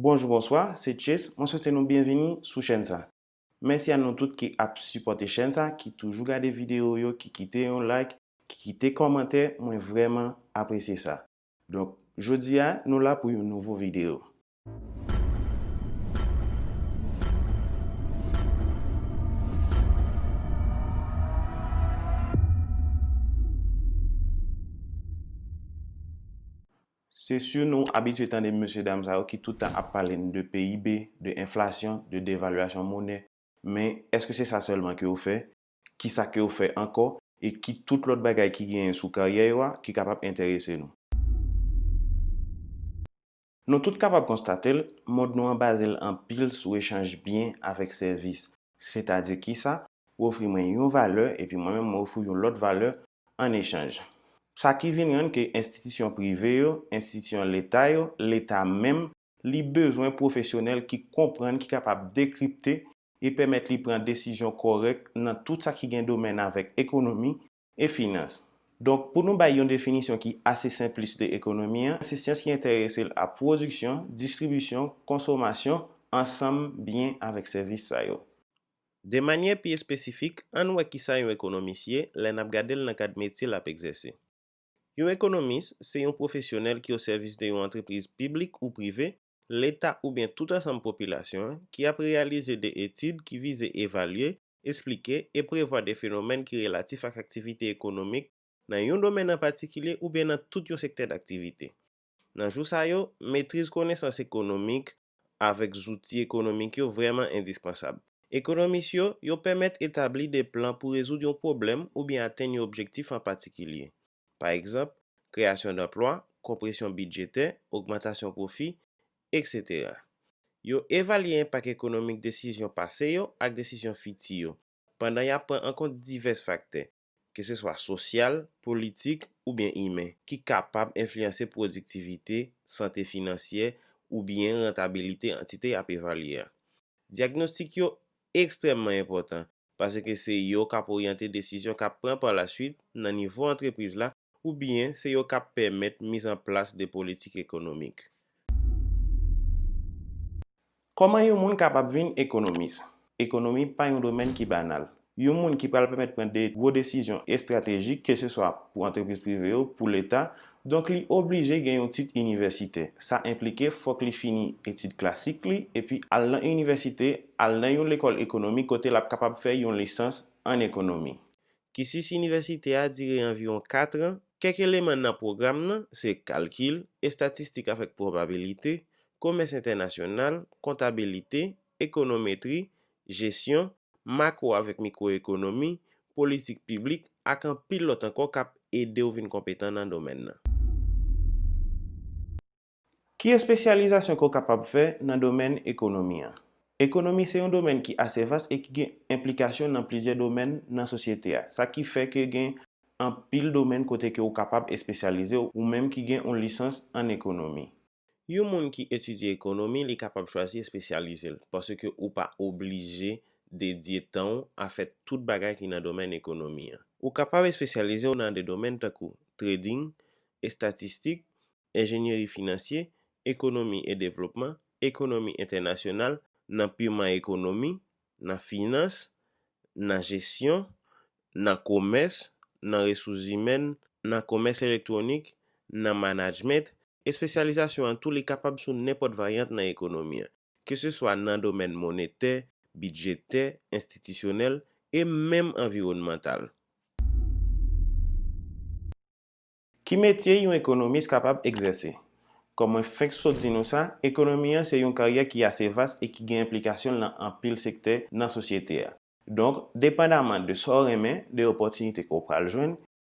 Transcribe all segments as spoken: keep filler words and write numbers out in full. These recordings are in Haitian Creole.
Bonjou, bonswa, se Chase. Mwen swete nou byenvini sou chèn sa. Mèsi a nou tout ki ap sipòte chèn sa, ki toujou gade videyo yo, ki kite yon like, ki kite kòmantè, mwen vrèman apresye sa. Donk, jodi a, nou la pou yon nouvo videyo. Se si nou abitye tande mesye dam sa yo ki tout tan ap pale n de P I B, de enflasyon, de devalyasyon monè. Men, èske se sa sèlman ke yo fè? Kisa ke yo fè ankò? E ki tout lòt bagay ki genyen sou karyè yo a ki kapab enterese nou? Nou tout kapab konstate l, mond nou an baze l anpil sou echanj byen avèk sèvis. Sètadi kisa? Ou ofri mwen yon valè, epi mwen menm mwen ofri yon lòt valè an echanj. Sa ki vin rann ke enstitisyon prive yo, enstitisyon leta yo, leta menm, li bezwen pwofesyonèl ki konprann, ki kapab dekripte e pèmèt li pran desizyon kòrèk nan tout sa ki gen domèn avèk ekonomi e finans. Donk, pou nou bay yon definisyon ki ase senplis de ekonomi an, se syans ki enterese l a pwodiksyon, distribisyon, konsomasyon, ansanm byen avèk sèvis sa yo. De manyè pi espesifik, ann wè kisa yon ekonomis ye lè n ap gade l nan kad metye l ap egzèse. Yon ekonomis se yon pwofesyonèl ki osèvis de yon antrepriz piblik ou prive, leta oubyen tout ansanm popilasyon an, ki ap reyalize de etid ki vize evalye, esplike e prevwa de fenomèn ki relatif ak aktivite ekonomik nan yon domèn an patikilye oubyen nan tout yon sektè daktivite. Nan jou sa yo, metriz konesans ekonomik avèk zouti ekonomik yo vrèman endispansab. Ekonomis yo, yo pèmèt etabli de plan pou rezoud yon pwoblèm oubyen atenn yon objektif an patikilye. Pa egzanp, kreyasyon danplwa, konpresyon bidjetè, ogmantasyon pwofi, etsetera. Yo evalye enpak ekonomik desizyon pase yo ak desizyon fiti yo, pandan y ap pran an kont divès faktè, ke se swa sosyal, politik oubyen imen, ki kapab enfliyanse pwodiktivite, sante finansyè oubyen rantabilite antite y ap evalye a. Dyagnostik yo ekstrèmman enpòtan, paske se yo k ap oryante desizyon k ap pran pa laswit nan nivo antrepriz la, oubyen se yo k ap pèmèt miz an plas de politik ekonomik. Kòman yon moun kapab vin ekonomis? Ekonomi pa yon domèn ki banal. Yon moun ki pral pèmèt pran de gwo desizyon estratejik, ke se swa pou antrepriz prive yo, pou leta, donk li oblije gen yon tit inivèsitè. Sa enplike fòk li fini etid klasik li, epi al nan inivèsite, al nan yon lekòl ekonomik kote l ap kapab fè yon lisans an ekonomi. Kisis inivèsite a dire anviwon kat an. Kèk eleman nan pwogram nan se kalkil, estatistik avèk pwobabilite, komès entènasyonal, kontabilite, ekonometri, jesyon, makwo avèk mikwoekonomi, politik piblik, ak anpil lòt ankò k ap ede w vin konpetan nan domèn nan. Ki espesyalizasyon ke w kapab fè nan domèn ekonomi an? Ekonomi se yon domèn ki ase vas e ki gen enplikasyon nan plizyè domèn nan sosyete a. Sa ki fè ke gen anpil domèn kote ke w kapab espesyalize w, ou menm ki gen yon lisans an ekonomi. Yon moun ki etidye ekonomi, li kapab chwazi espesyalize l, paske ou pa oblije dedye tan w a fè tout bagay ki nan domèn ekonomi an. Ou kapab espesyalize w nan de domèn tankou trading, estatistik, enjenyeri finansye, ekonomi e devlopman, ekonomi entènasyonal, nan piman ekonomi, nan finans, nan jesyon, nan komès, nan resous imèn, nan komès elektwonik, nan manajment. Espesyalizasyon an tou li kapab sou nenpòt varyant nan ekonomi an, ke se swa nan domèn monetè, bidjetè, enstitisyonèl e menm anviwònmantal. Ki metye yon ekonomis kapab egzèse? Kòm mwen fenk sot di nou sa, ekonomi an se yon karyè ki ase vas e ki gen enplikasyon l nan anpil sektè nan sosyete a. Donk, depandaman de sa w renmen, de opòtinite ke w pral jwenn,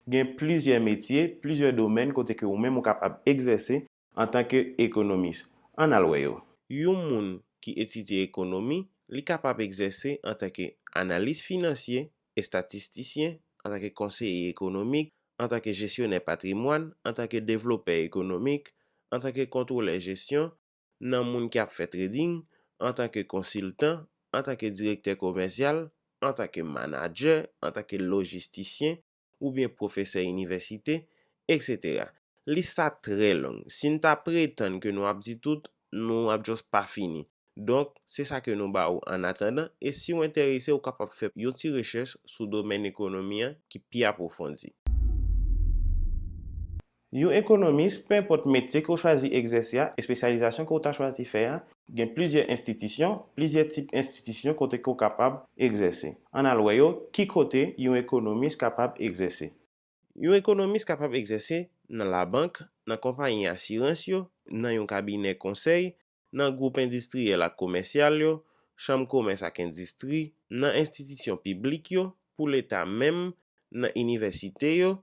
gen plizyè metye, plizyè domèn kote ke ou menm ou kapab egzèse antanke ekonomis. Ann al wè yo. Yon moun ki etidye ekonomi, li kapab egzèse antanke analis finansye, estatistisyen, antanke konseye ekonomik, antanke jesyonè patrimwàn, antanke devlopè ekonomik, antanke kontwolè jesyon, nan moun ki ap fè trading, antanke konsiltan, antanke direktè komèsyal, antanke manadjè, antanke lojistisyen, oubyen pwofesè inivèsite, etsetera. Lis sa trè long. Si n ta pretann ke nou ap di tout, nou ap just pa fini. Donk, se sa ke nou ba ou annatandan, e si w enterese, ou kapab fè yon ti rechèch sou domèn ekonomi an ki pi apwofondi. Yon ekonomis, pe enpòt metye ke w chwazi egzèse a, espesyalizasyon ke w ta chwazi fè a, gen plizyè enstitisyon, plizyè tip enstitisyon kote ke w kapab egzèse. Ann al wè yo, ki kote yon ekonomis kapab egzèse. Yon ekonomis kapab egzèse nan labank, nan konpayi asirans yo, nan yon kabinè konsèy, nan gwoup endistriyèl ak komèsyal yo, chanm komès ak endistri, nan enstitisyon piblik yo, pou leta menm, nan inivèsite yo,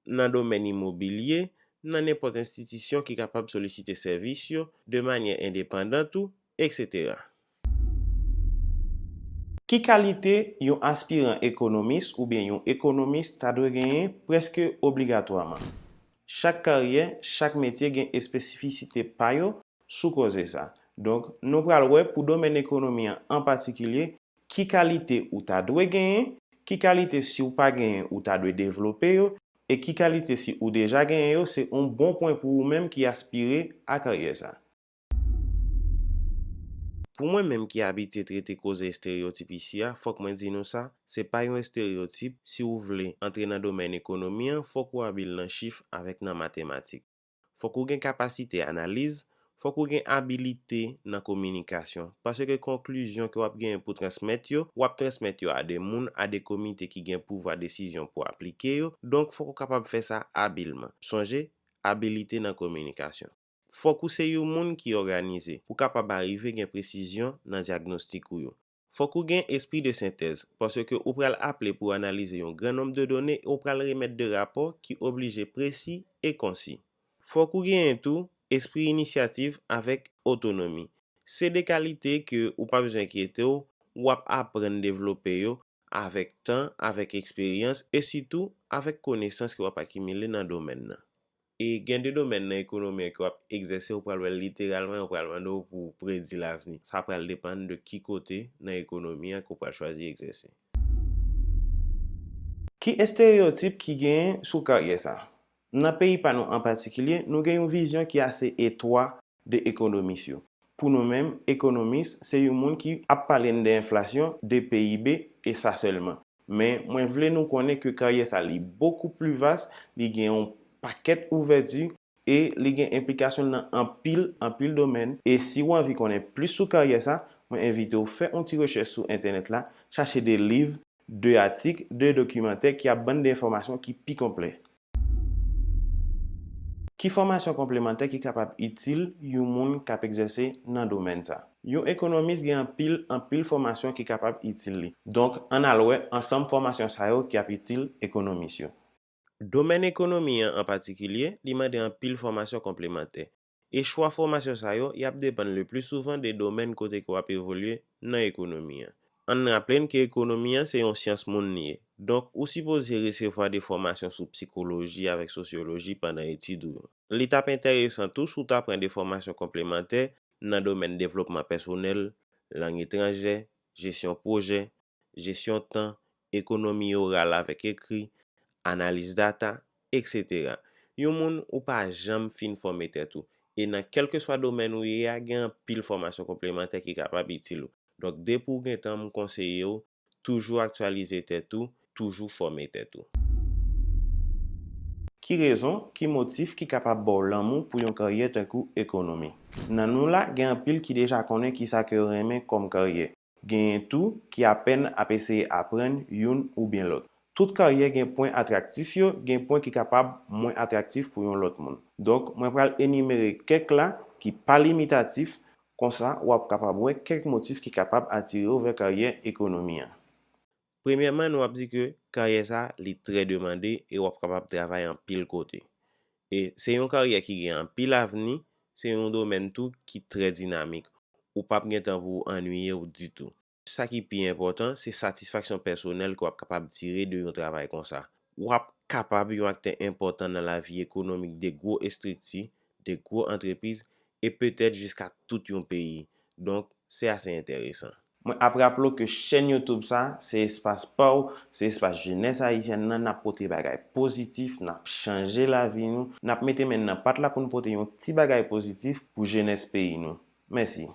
nan domèn imobilye, nan nenpòt enstitisyon ki kapab solisite sèvis yo de manyè endepandan tou, etsetera. Ki kalite yon aspiran ekonomis oubyen yon ekonomis ta dwe genyen prèske obligatwaman? Chak karyè, chak metye gen espesifisite pa yo sou koze sa. Donk, nou pral wè pou domèn ekonomi an an patikilye, ki kalite ou ta dwe genyen, ki kalite si w pa genyen ou ta dwe devlope yo, e ki kalite si ou deja genyen yo, se yon bon pwen pou ou menm ki aspire a karyè sa. Pou mwen menm ki abitye trete koze estereyotip isi a, fòk mwen di nou sa, se pa yon estereyotip, si w vle antre nan domèn ekonomi an, fòk ou abil nan chif avèk nan matematik. Fòk ou gen kapasite analiz, fòk ou gen abilite nan kominikasyon, paske konklizyon ke w ap genyen pou transmèt yo, w ap transmèt yo a de moun, a de komite ki gen pouvwa desizyon pou aplike yo, donk fòk ou kapab fè sa abilman. Sonje, abilite nan kominikasyon. Fòk ou se yon moun ki òganize, pou kapab arive gen presizyon nan dyagnostik ou yo. Fòk ou gen espri de sentèz, paske ou pral aple pou analize yon gran nonb de done e ou pral remèt de rapò ki oblije presi e konsi. Fòk ou genyen tou espri inisyativ avèk otonomi. Se de kalite ke ou pa bezwen enkyete w, w ap aprann devlope yo avèk tan, avèk eksperyans e sitou avèk konesans ke w ap akimile nan domèn nan. E gen de domèn nan ekonomi an ke w ap egzèse, ou pral wè l literalman, yo pral mande w pou w predi lavni. Sa pral depann de ki kote nan ekonomi an ke w pral chwazi egzèse. Ki estereyotip ki genyen sou karyè sa? Nan peyi pa nou an patikilye, nou gen yon vizyon ki ase etwa de ekonomis yo. Pou nou menm, ekonomis, se yon moun ki ap pale n de enflasyon, de P I B, e sa sèlman. Men, mwen vle nou konnen ke karyè sa li bokou pli vas, li gen yon pakèt ouvèti, e li gen enplikasyon nan anpil, anpil domèn. E si w anvi konnen plis sou karyè sa, mwen envite w fè yon ti rechèch sou entènèt la, chache de liv, de atik, de dokimantè ki ap ban n de enfòmasyon ki pi konplè. Ki fòmasyon konplemantè ki kapab itil yon moun k ap egzèse nan domèn sa? Yon ekonomis gen anpil, anpil fòmasyon ki kapab itil li. Donk, ann al wè ansanm fòmasyon sa yo ki ap itil ekonomis yo. Domèn ekonomi an an patikilye, li mande anpil fòmasyon konplemantè. E chwa fòmasyon sa yo, y ap depann le pli souvan de domèn kote ke w ap evolye nan ekonomi an. Ann raple n ke ekonomi an se yon syans moun li ye. Donk, ou sipoze resevwa de fòmasyon sou psikoloji avèk sosyoloji pandan etid ou yo. Li t ap enteresan tou si w ta pran de fòmasyon konplemantè nan domèn devlopman pèsonèl, lang etranjè, jesyon pwojè, jesyon tan, ekonomi oral avèk ekri, analiz data, etsetera. Yon moun ou pa janm fin fòme tèt ou. E nan kèlkeswa domèn ou ye a, gen anpil fòmasyon konplemantè ki kapab itil ou. Donk, depi w gen tan, m konseye w toujou aktyalize tèt ou, toujou fòme tèt ou. Ki rezon, ki motif ki kapab ba w lanmou pou yon karyè tankou ekonomi? Nan nou la, gen anpil ki deja konnen kisa ke yo renmen kòm karyè. Genyen tou ki apèn ap eseye aprann youn oubyen lòt. Tout karyè gen pwen atraktif yo, gen pwen ki kapab mwen atraktif pou yon lòt moun. Donk, mwen pral enimere kèk la ki pa limitatif, konsa w ap kapab wè kèk motif ki kapab atire w vè karyè ekonomi an. Premyèman, nou ap di ke karyè sa, li trè demande e w ap kapab travay anpil kote. E se yon karyè ki gen anpil avni, se yon domèn tou ki trè dinamik. Ou p ap gen tan pou w annuiye w ditou. Sa ki pi enpòtan, se satisfaksyon pèsonèl ke w ap kapab tire de yon travay konsa. W ap kapab yon aktè enpòtan nan lavi ekonomik de gwo estrikti, de gwo antrepriz, e petèt jiska tout yon peyi. Donk, se ase enteresan. Mwen ap raple w ke chèn YouTube sa, se espas pa w, se espas jenès ayisyèn nan, n ap pote bagay pozitif, n ap chanje lavi nou, n ap mete men n nan pat la pou n pote yon ti bagay pozitif pou jenès peyi nou. Mèsi.